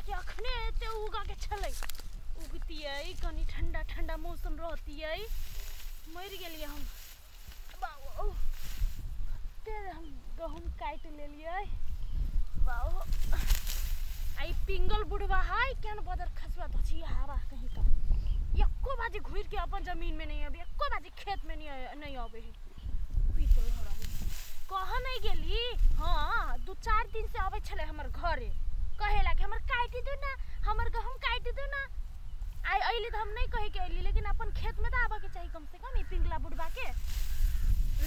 के अखने एते उगऽ के छलै, उगतियै कनि ठंडा ठंडा मौसम रहतियै। मरि गेलियै हम बाबू, कते हम गहूम काटि लेलियै बाबू। आ ई पिंगल बुढ़वा है केहन बदर खसुआ धचिया हवा कहीं का, एको बाजी घुरि के अपन जमीन में नहीं अबे, एको बाजी खेत में नहीं अबे है। पीतल हरामी कह नहीं गेली। हाँ, 2-4 दिन से अबै छलै हमर घरे, कहे कि हमर काटि दू ना, हमर गहूम काटि दू ना। आइ अइली तऽ हम नहीं कहे के अइली, लेकिन अपन खेत में तऽ आबऽ के चाही कम से कम। ई पिंगला बुढ़बा के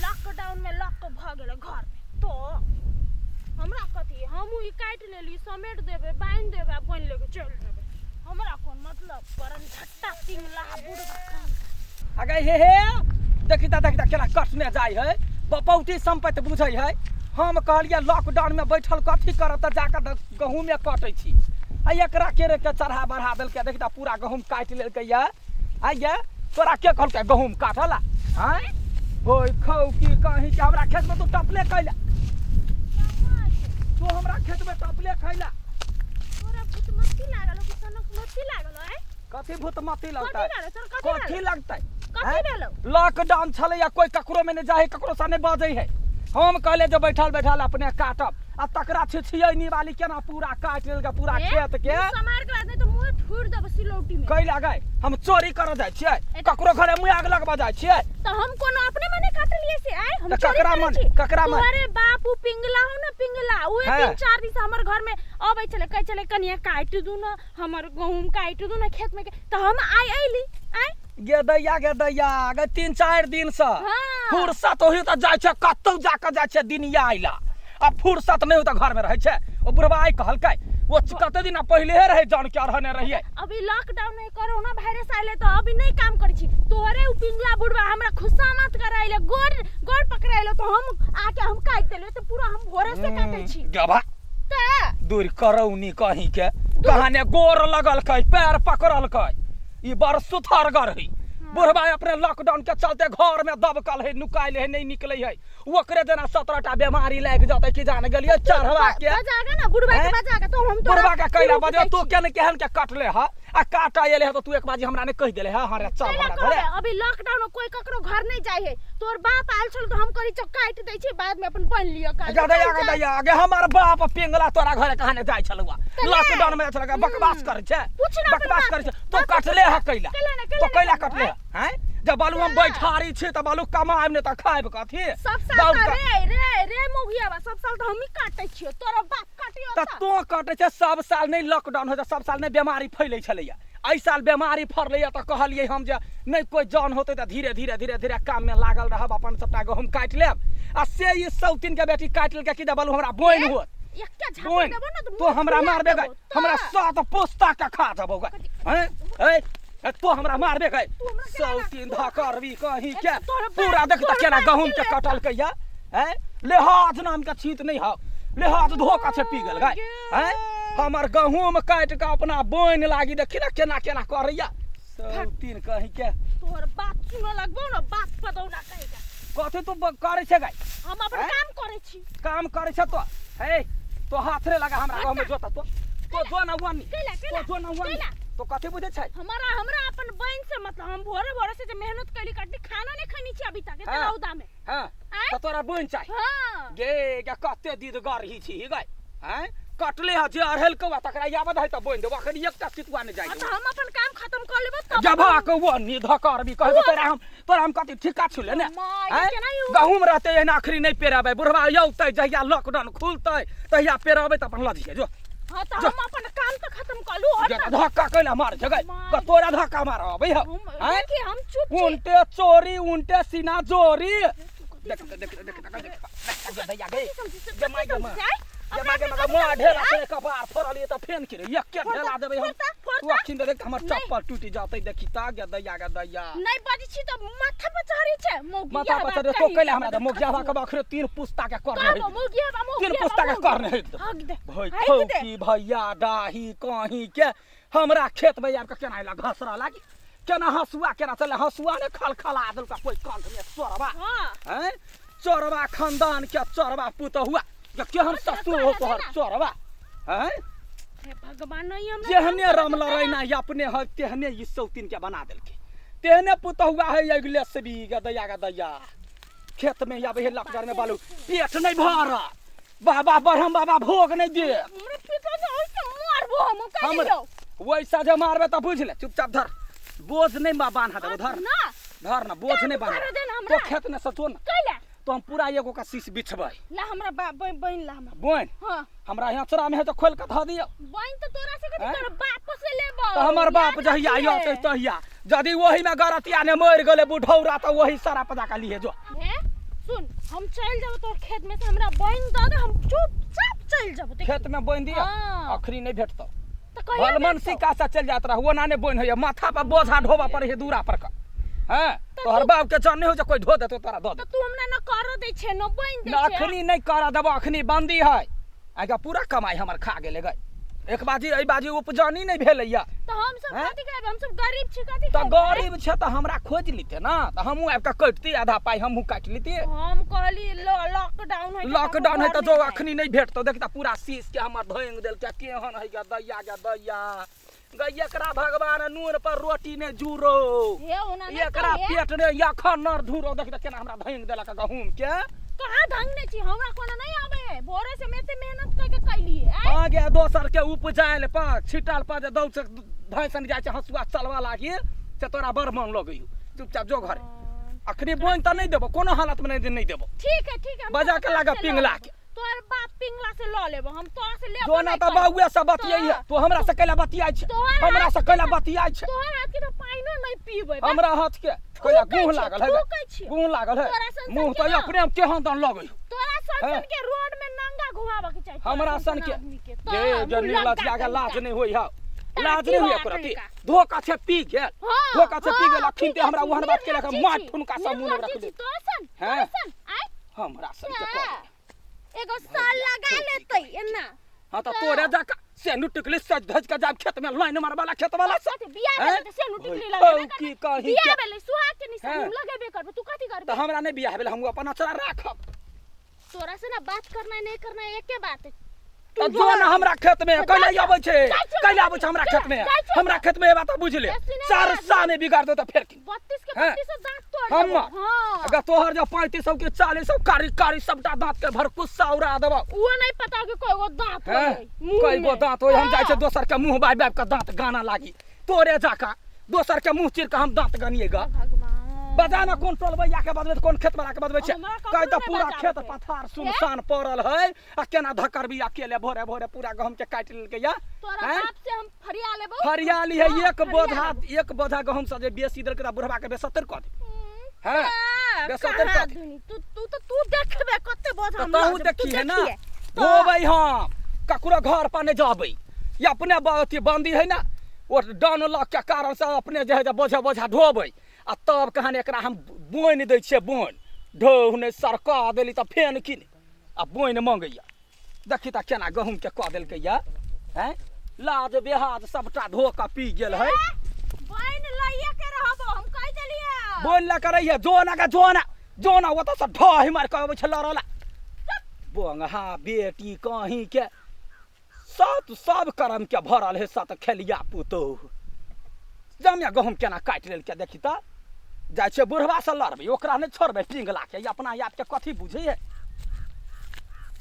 लॉकडाउन में लॉक भऽ गेलै घर में, तो हमरा कथी? हमहूँ ई काटि लेली, समेट देबै, बान्हि देबै आ बनि लेके चलि जेबै, हमरा कोन मतलब? बरन झट्टा पिंगला बुढ़बा कहीं। अगे हे हे, देखी ता, देखी ता केना कटने जाइ है, बपौती संपत्ति बुझै है। हम कहलियै लॉकडाउन में बैठल कथी करब, तऽ जाकऽ गहूँमे कटै छी, आ एकरा केरे के चढ़ा बढ़ा देलकै। देखी ता पूरा गहूँम काटि लेलकै। ये आइ ये, तोरा के कहलकै गहूँम काटला? आँय होय खौ की कहीं के हमरा खेत में तू टपले कैला, तू हमरा खेत में टपले खैला। तोरा भूतमती लागल हो कि सनकमती लागल हो? आँय, कथी भूतमती लगतै? कथी भेलो तोरा? कथी कथी भेलो? लगतै? कथी आँय? भेलो? लॉकडाउन छलै या कोई ककरो में नहीं जाए, ककरो से नहीं बजै है। हम कहले जे बैठल बैठल अपने काटब, आ तकरा छिछियै निवाली केना पूरा काटि लेलकै पूरा ए, खेत के। मुँह समार के बात नहीं तो मुँह थूर देबो सिलौटी में। कै लागै हम चोरी करऽ जाइ छियै? ककरो घरे मुँह आग लगबऽ जाइ छियै? तो हम कोनो अपने मने काटलिए से आय हम तऽ चोरी ककरा करै मन- छी? ककरा मन? तोहरे बाप उ पिंगला हो ना, पिंगला उहे 3-4 दिन से हमर घर में अबै छलै, कहै छलै कनिया काटि दू ना हमर गहूम, काटि दू ना खेत में के, तऽ हम आइ अइली आइ। गे दैया, गे दैया, गे 3-4 दिन से फुर्सत होई तऽ जाइ छै कतौ, जाकऽ जाइ छै दिनिया अइला, आ फुर्सत नहि होई तऽ घर में रहै छै। ओ बुढ़वा आइ कहलकै, ओ कते दिन पहिले रहै जान के रहने रहियै। अभी लॉकडाउन में कोरोना वायरस आइले तऽ अभी नहीं काम करै छी। तोहरे उ पिंगला बुढ़वा हमरा खुस्सा मत कराइले, गोर गोर पकड़ाइले तो हम आके हम काटि देलियै, तऽ पूरा हम भोरे से काटै छी। गबा तऽ दूर करौनी कहीं के कहाने गोर लगलकै, पैर पकड़लकै। ई बड़ सुथरगर है बुढ़वा, अपने लॉकडाउन के चलते घर में दबकल है, नुकायल है, नहीं निकले है। ओकरे जेना 17 टा बीमारी लागि जतै कि जान गेलियै चढ़वा के। बजागे ना बुढ़वा के, हैं? बजागे तो हम तोरा बुढ़वा के कैला शुरू बजे जाइ तू छी। केन केहन के कटले ह आ काटा एले ह त तू एक बाजी हमरा नहीं कहि देले ह? हाँ रे, चल कैला हमरा कहबे? घरे। अभी लॉकडाउन में कोई ककरो घर नहीं जाय है। तोर बाप आयल छल तो हम करी चो काटि दै छी, बाद में अपन बन लियो काज। गे दैया, गे दैया, गे हमर बाप पिंगला तोरा घरे कहाने जाइ छलुआ लॉकडाउन में? छलुआ बकवास करै छै, पूछ ना अपन बकवास बाप करै छै। से। तू बाप से कटले ह पूछ। कैला? कैला ना, तो कैला कैला ना कटले कहबो, ह? हैं, जब बालू हम बैठारी छी त बालू कमाएब ने त खाएब कथी? सब साल दौड़ त कऽ- रे रे रे मौगियाबा, सब साल त हमही काटै छियो, तोरा बाप काटियो त तों कटै छै सब साल? नहि लॉकडाउन होइ छै सब साल, नहि बेमारी फैलै छलैया। एहि साल बेमारी फड़लैया तऽ कहलियै हम जे नहि कोइ जन होतै तऽ धीरे धीरे धीरे धीरे काममे लागल रहब, अपन सबटा गहूम काटि लेब। आ से ई सौतीनके बेटी काटि लेलकै कि बालू हमरा बोनि होत। एकटा झापड़ बोनि देबो ना तऽ तो मुँह हमरा फुला मारबे गए देबो, तऽ। हमरा सात पुस्ता के खा जबो गए। हैं ए ए, तो हमरा मारबे गए? तू हमरा केना ना- सौतीन धकरबी कहीं के। तोहर बाप- पूरा देख तऽ तोहर केना बाप गहूम के के कटलकै या। हैं, लिहाज नाम के छीत नहीं हौ, लिहाज धोखा छै पी गेल गए। हैं, हमर गहूम काटि कऽ अपना बोनि लागी, देखी ने केना केना करैया सौतीन कहीं के। तोहर बात सुनऽ लगबो ना, बात पदौना कहेगा। कथी तू करै छै गए? हम अपन हैं? काम करै छी। काम करै छ तो हे, तो हाथ रे लगा हमरा गहूम में जोता। तो तो जो ना वन कैला, तो कैला, जो ना वन कैला। तो कथी बुझै छै? हमरा हमरा अपन बहन से मतलब, हम भोरे भोरे से जे मेहनत कैली काटली, खाना नहीं खैनी छी अभी तक एते रौदा में। आँय? तऽ तोरा बनि चाही? हाँ। गे गे, कते दीद गरही छी गए। हैं, कटले ह जे अढ़ेल कौआ तकरा यावत है तऽ बोनि देबो, अखन एकटा सितुआ नहि जाइ। हाँ, तऽ हम अपन काम खत्म कर लेबो तब। जबा के वो निध करबी कहबो तोरा हम, तोरा हम कथी ठिका छुले ने? माय, आँय? केना ई गहूम रहते एहन अखरी नहि पेराबै बुढ़वा, यौतै जहिया लॉकडाउन खुलतै तहिया पेराबै, तऽ अपन लऽ जइहे जो। हाँ, तऽ जो। हम अपन काम तऽ खत्म कर लू और जे तऽ धक्का कैला मार जगह माय। तोरा धक्का मार अबै ह। हम आँय? देखी, हम चुप छी। उनटे चोरी उनटे सीना जोरी। तू कथी देख समझै देख छी? देख देख देख दैया गे। कथी समझै छी? गे माय कथी गे माय। समझै छी? आँय? गे अपना माय गे के माय, कथी माँ समझै ढेला छी? से कपार फोड़लियै तऽ फेन की रे एके फोड़ता, ढेला देबै हम। फोड़ता, तू फोड़ता। अखिन देख हमर नहि। चप्पल टूटि जतै, देखी ता गे दैया गे दैया। नहीं बजै छी तऽ माथा पर चढ़ै छै मौगिया। माथा पर चढ़े तो कैला हमरा मोगिया के बखरे तीन पुस्ता के करने कहबो है। मौगिया बा, मौगिया तीन बा, पुस्ता के मौगिया। करने है। हक दे, भई हक दे। खौकी भैया डाही कहीं के हमरा खेत में आबि के केना अइला घसरा लागी, केना हंसुआ केना चले, हंसुआ ने खलखला देलका कोई कंठ में चोरबा। हाँ। हैं, चोरबा खानदान के चोरबा पुतहुआ के केहन ससुर हो तोहर चोरबा। हैं, हे भगवान नहीं हमरा जेहने राम लड़ैना ये अपने है तेहने ई सौतीन के बना देलकै तेहने पुतहुआ है अगले से भी गदैया गदैया खेत में आबै है लकड़र में बालू पेट नहीं भरत बाबा ब्रह्म बाबा भोग नहीं दे हमरा पिता से ओइसे मारबो हम कहि हम दियौ वैसा जे मारबे तऽ बुझ ले चुपचाप धर बोझ नहीं बा बान्हा देबो धर ना धर ना बोझ नहीं बान्हा कर दे ना हमरा। तो खेत में से जो ना कैला तो हम पूरा एगो का शीश बिछबै ला हमरा बाप बहिन ला हमरा बोइन हां हमरा यहाँ चोरा में है तो खोल के धऽ दियौ बहिन तो तोरा से कथी हैं? तोरा बाप से लेबो तऽ हमर बाप जहिया आयो तहिया यदि ओही में गरतिया ने मरि गेलै बुढ़ौरा तऽ वही सारा पजा के लिए जो हे सुन हम चल जाबो तोर खेत में से हमरा बहिन दऽ दे हम चुपचाप चल जाबो देख खेत में बोइन दिया हाँ। अखनी नहीं भेटतौ तऽ कहिया भलमन भेटतौ? सिक्का से चल जात रह वो नाने बोइन होइए माथा पर बोझा ढोबा पड़े है दूरा पर का हैं तोहर बाप के जान नहीं हो जे कोई ढो देतो तोरा दऽ तऽ दे तू हमरा न करो दै छै न बहिन दै ना छै अखनी नहीं करा देबो अखनी बंदी है आगा पूरा कमाई हमर खा गेलै गए एक बाजी एहि बाजी उपजानी नहीं भेलैया तऽ हम सब हैं? कथी करबै हम सब गरीब छी कथी तऽ करबै? गरीब छै तऽ हमरा खोजि लीते ना तऽ हमहूँ आबि कऽ कटती आधा पाइ हमहूँ काटि लीतियै हम कहली लॉकडाउन है लॉकडाउन है तऽ जो अखनी नहीं भेटतौ देख तऽ पूरा शीश के हमर धोंग देलकै केहन है गे दैया गे दैया गै एकरा भगवान नून पर रोटी ने जुरो हे ओना नहि एकरा कहे। पेट ने अखन नर धुरो देख तऽ केना हमरा धोंग देलक गहूम के कहाँ ढंग नहि छी हमरा कोनो नहीं आवे है भोरे से मैं ते मेहनत करके कैलिए आय आ गया दोसर के उपजायल पर छिटल पर जे दौड़ से भैंसन जाइ छै हँसुआ चलबा लागी से तोरा बड़ मन लगैयौ चुपचाप जो घरे अखनी बोनि तऽ नहि देबो कोनो हालत में नहि देबो ठीक है ठीक है हम बजा तोहर के बाप लागा से लऽ पिंगला लेबो। के। तोहर बाप पिंगला से लऽ लेबो हम तोरा से लेबो जो ना नहीं तऽ करबो। बाबुए से बतियाइए तू हमरा से कैला बतियाइ छै तोहर हमरा हाथ से के कैला तऽ- बतियाइ छै तोहर हाथ के तो पाइनो नहीं पीबै बा। हमरा हाथ के कैला थूकै गुह छियै, लागल है थूकै छियै। गुह लागल है तोरा सन सन मुँह के तऽ ना। अपने हम केहन दन लगै हौ। तोरा सन हैं? सन के रोड में नंगा घुमाबऽ के चाही तोरा हमरा सन के आदमी के जे जे निर्लज आगे लाज नहीं होई हौ लाज नहीं होई ओकरा तनका। धोखा छै पी गेल हाँ, धोखा छै पी गेल हाँ, अखिन ते हमरा ओहन बात केलक मार ठुनका सब मुँह में रख दे तोरा सन हैं? तोरा सन आय हमरा सन के कह एगो साल लगा लेतै एना हाँ तऽ तोरे जाका से नुटकली सज धज के जाब खेत में लाइन मारवाला खेत वाला से कथी बियाह हैं? भेलै तऽ से नुटकली ओइ, लगेबे की करबै कही बियाह के भेलै सुहाग के निशानी हैं? हम लगेबे करबै तू कथी तऽ करबै हमरा नहि बियाह भेल हम अपन अचरा राखब तोरा से ना बात करना नहीं करना एके बात है तऽ जो ना हमरा खेत में तऽ कैला जाइ आबै छै जाइ छियौ, कैला आबै छै हमरा जाइ खेत में छियौ। हमरा खेत में एबा तऽ बुझ ले बेसी नहि चार बाज। सा ने बिगाड़ दो तऽ फेर की 32 के हैं? 32 दांत तोड़ हम देबो हां अगर तोहर जो 3500 के 4000 कारी कारी सबटा दांत के भरकुस्सा उड़ा देबौ वो नहीं पता कि कोई गो दांत हैं होय मुंह कई गो में। दांत होय हम जाइ छै हाँ। दोसर के मुंह बाबि बाबि के दांत गाना लागी तोरे जाका दोसर के मुंह चीर के हम दांत गनिएगा भगवान बजा ना कोन टोलबैया के बजबै कोन खेत वाला के बजबै छै हमरा ककरो कहि तऽ नहि पूरा बजाबे खेत के। पथार सुनसान पड़ल है आ केना धकरबी अकेले भोरे भोरे पूरा गहूम के काटि लेलकै या तोरा हैं? बाप से हम फरिया लेबो हरियाली है हाँ, एक फरिया बोझा लेबो। एक बोझा गहूम से जे बेसी देलकै तऽ बुढ़वा के बेसत्तर कऽ दे हम्म, हैं? का- बेसत्तर कहाँ कऽ दे दुनी? तू तू तो तू देखबे कते बोझा तऽ हम तहूँ लऽ जेबो, तू देखी है ना देखिए। तो होबै हम ककरो घर पर नहि जबै ई अपने अथी बंदी है ना ओ डन लक के कारण से अपने जे है जे बोझा बोझा ढोबै आ तब कहानी एकरा हम बोनि दै छियै बोनि ढोह नहि सरका देली तऽ फेन की नहि आ बोनि मङ्गैया देखी तऽ केना गहूमके कऽ देलकै या आँय लाज बेहाज सबटा धो कऽ पी गेल है बोनि लइए के रहबो हम कहि देलियै बोनि लऽ कऽ रहिए जो ना के जो ना जो ना ओतऽ से ढह मारि कऽ अबै छै लड़ऽ ला बोंगहा बेटी कहीं के सत सब करम के भरल है सत खेलिया पुतोह जमिया गहूम केना काटि लेलकै देखी तऽ जाइ छै बुढ़वा से लड़बै ओकरा नहि छोड़बै पिंगला के ई अपना आपके कथी बुझै है